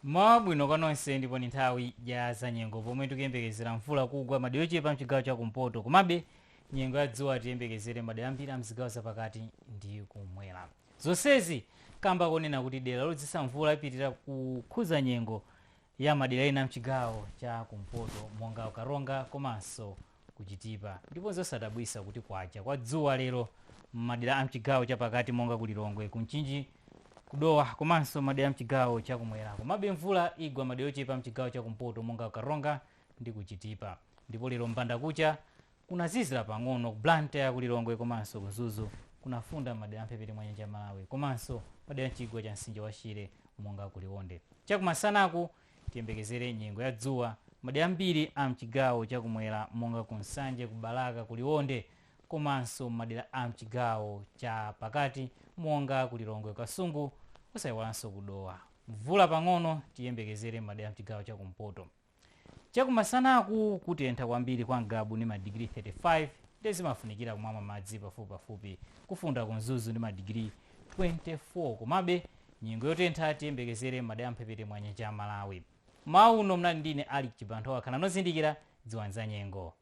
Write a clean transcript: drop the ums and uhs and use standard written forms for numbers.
Mwabwino kwa nonse, ndipo ni nthawi ya zanyengo pomwe tikuyembekezera mvula kugwa madera ochepa mchigawo chakumpoto, komabe nyengo ya dzuwa tiyembekezere madera ambiri a mzigawo zapakati ndi kumwera. Zonsezi kamba konena kuti dera lodzetsa mvula ipitirira kukhuza nyengo ya madera ena mchigawo cha kumpoto monga Karonga komanso kuchitipa, ndipo zosadabwisa kuti kwacha kwa dzuwa lero madera a mchigawo chapakati monga kulilongwe, kumchinji, kudowa komanso madera mchigawo chakumwera. Komabe mvula igwa madera ochepa mchigawo chakumpoto monga Karonga ndi kuchitipa. Ndipo lero mbandakucha kunazizira pang'ono ku Blantyre, kulilongwe komanso kuzuzu. Kunafunda madera amphepete mwa nyanja ya Malawi komanso madera mchigwa cha mtsinje wa Shire monga kuliwonde. Chakumasanaku tiyembekezere nyengo ya dzuwa madera ambiri a mchigawo chakumwera monga ku Nsanje, ku Balaka, kuliwonde komanso madera a mchigawo cha pakati monga kulilongwe, kasungu, kusayiwalanso kudowa. Mvula pang'ono tiyembekezere madera mchigawo chakumpoto. Chakumasanaku kutentha kwambiri kwa Ngabu ndi madigiri 35, ndi zimafunikira kumamwa madzi pafupipafupi. Kufunda kumzuzu ndi madigiri 24, komabe nyengo yotentha tiyembekezere madera mphepete mwa nyanja ya Malawi. Mauno mnali ndine Ali Chibantho. Wakhala nozindikira, dziwani za nyengo.